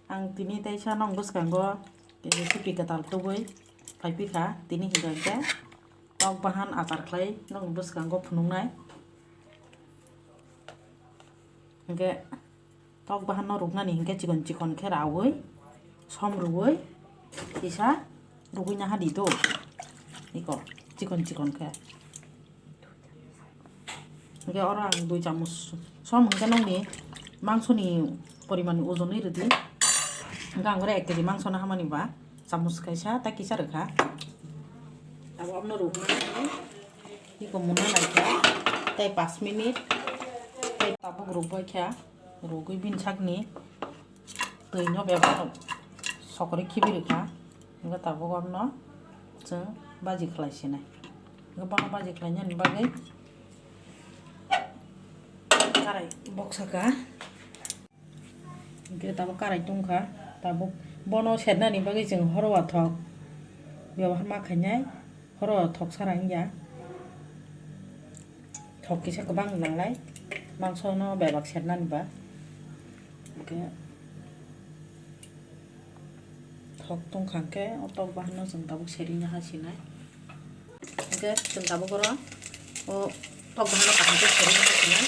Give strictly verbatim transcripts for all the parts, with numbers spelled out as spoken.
Ang tini teisa nong bwskango recipe kwtal tubui phaiphikha, tini hinkhe tok bahan achar khlai nong bwskango phunuknai. Hinkhe tok bahanno ruknani hinkhe chikon chikon khe raui, som rui, kisa rugui naha di do. Iko chikon chikon khe. Hinkhe oro ang dui chamus som hinkhe nokni mangsoni poriman ojonwi rwdi. Hinkhe ang oro ek kg mangsono hamani ba chamus kaisa tei kisa rwkha. Abo abono ruknani iko muna naikha tei pash minute tei tabuk rukbaikha. Rugwi bini sakni twino bebak sokorwi khibi rwkha. Hinkhe tabuk abono chwng baji khlai sinai. Hinkhe bono baji khlainani bagwi karai boksaka. Hinkhe tabuk karai tongkha. Tabuk bono sernani bagwi chwng horo wathok bebohar ma khainai. Horo thok sara wngya. Thok kisa kwbang nanglai. Mangsono bebak sernani ba. Hinkhe thok tongkha hinkhe o tok bahanno chwng tabuk serina ha sinai. Hinkhe chwng tabuk oro o tok bahanno kaham khe serina ha sinai.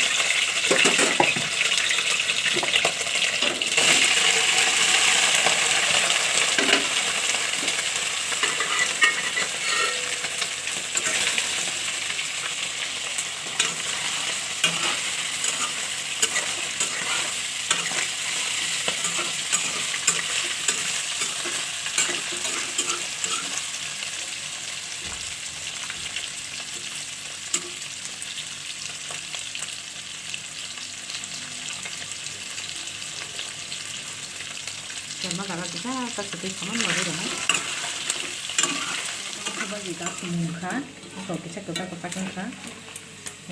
Chama jaga kisa ta sitwi saman lori rwnai. Baji ta sumung kha, to kisa kwchak kwchak wngkha.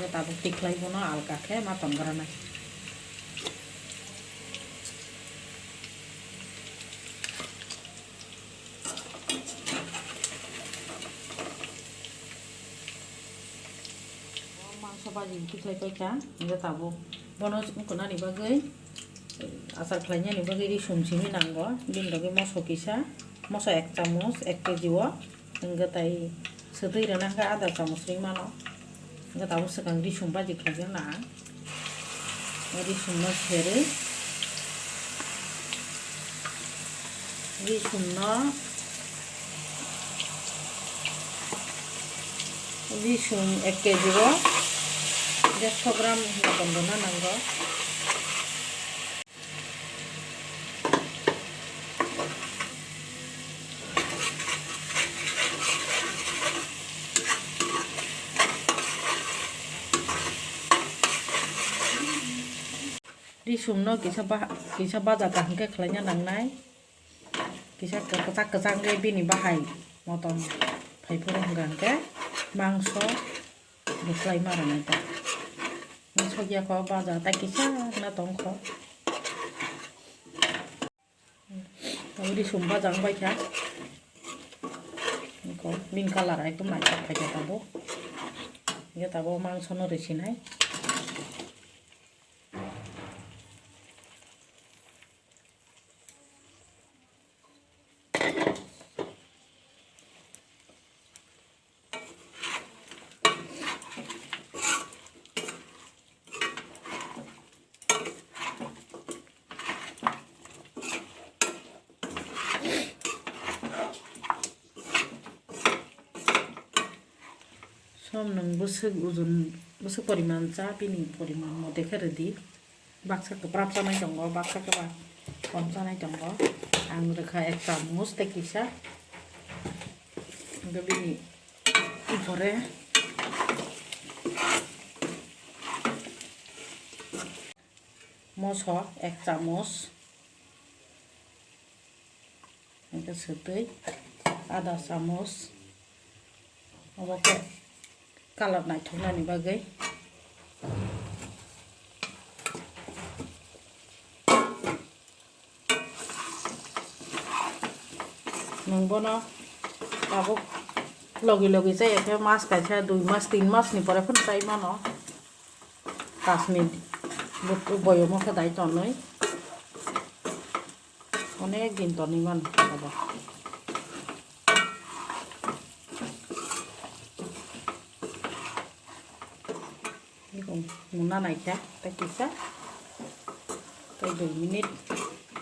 Tabuk tikhlai bono alka khe ma tongranai. Mangso baji tikhlai paikha, hinkhe tabuk bono wngkha nani bagwi, achar khlainani bagwi risum simi nango, bini bagwi moso kisa, moso ek chamus, ek kg o. Hinkhe tai swtwi rwna hinkhe adha chamus ring mano. Hinkhe tabuk swkang risum baji khlaijak na ang. Risum no seri. Risum no, risum ek kg o dersho gram hinwi tongna nango. Risum no kisa ba-, kisa baja kaham khe khlaina nangnai. Kisa kwchak kwchak wngwi bini bahai motom phai phuru hwnkha hwnkhe mangso. Bwkhlai ma rwnai ta. Sokya kho baja ta kisa na tong kho. Tabuk risum baja wng bai kha. Iko bini colour ekdom naithok phai kha tabuk. Hinkhe tabuk mangso no rwsinai. Som nwng bwswk ojon, bwswk poriman cha, bini poriman mote khe rwdi. Baksa kwprap chanai tongo, baksa kwbang kom chanai tongo. Ang rwkha ek chamus tei kisa. Hwnkhe bini pore moso ek chamus. Hwnkhe swtwi adha chamus. Obo khe colour naithoknani bagwi. Nwng bono tabuk logi logi chaya khe mas kaisa dui mas tin mas ni pore phano chai mano. Pash minute boyomo khe dai tonwi. Onek din tonwi mano abo. Niko muna naikha, tei kisa, tei dui minute,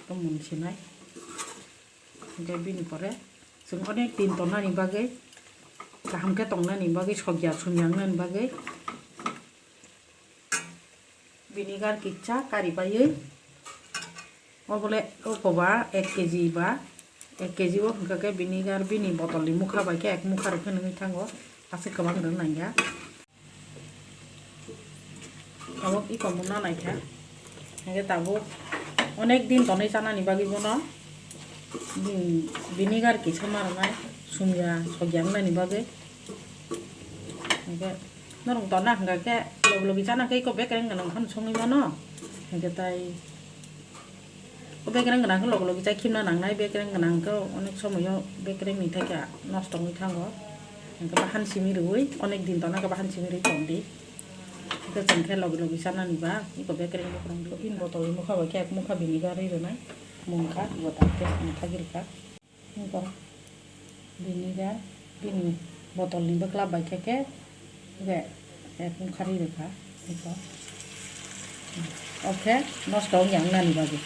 tei mun sinai. Hingke bini pore chwng onek din tongnani bagwi, kaham khe tongnani bagwi, sokya sumya wngnani bagwi vinegar kisa kari baiwi, obole okoba ek keji ba, ek keji o hingka khe vinegar bini botol ni mukha bai khe ek mukha rok khe nungwi thango, aswk kwbang rwna nangya. Tabuk iko muna naikha. Hingke tabuk onek din tonwi chanani bagwi bono, hmm, vinegar kisa ma rwnai, sumya sokya wngnani bagwi. Hingke norok tonna hingka khe logi logi chana khe iko bekereng gwnang phano songwi mano. Hingke tai O bekereng gwnang khe logi logi chai khimna nangnai, bekereng gwnang khe onek somoyo bekereng ni thai khe nosto wngwi thango. Hingke bahan simi rwui onek din tona khe bahan simi rwui tong di. Hingke chwng khe logi logi chanani ba iko bekereng bokorong di. Tin botol ni mokha bai khe ek mokha vinegar rwi rwnai mungkha, iko tak khe mungkha girikha. Nokbar vinegar bini botol ni bwkla bai khe khe be ek mokha rwi rwkha nokbar. Oke nosto wngya wngnani bagwi.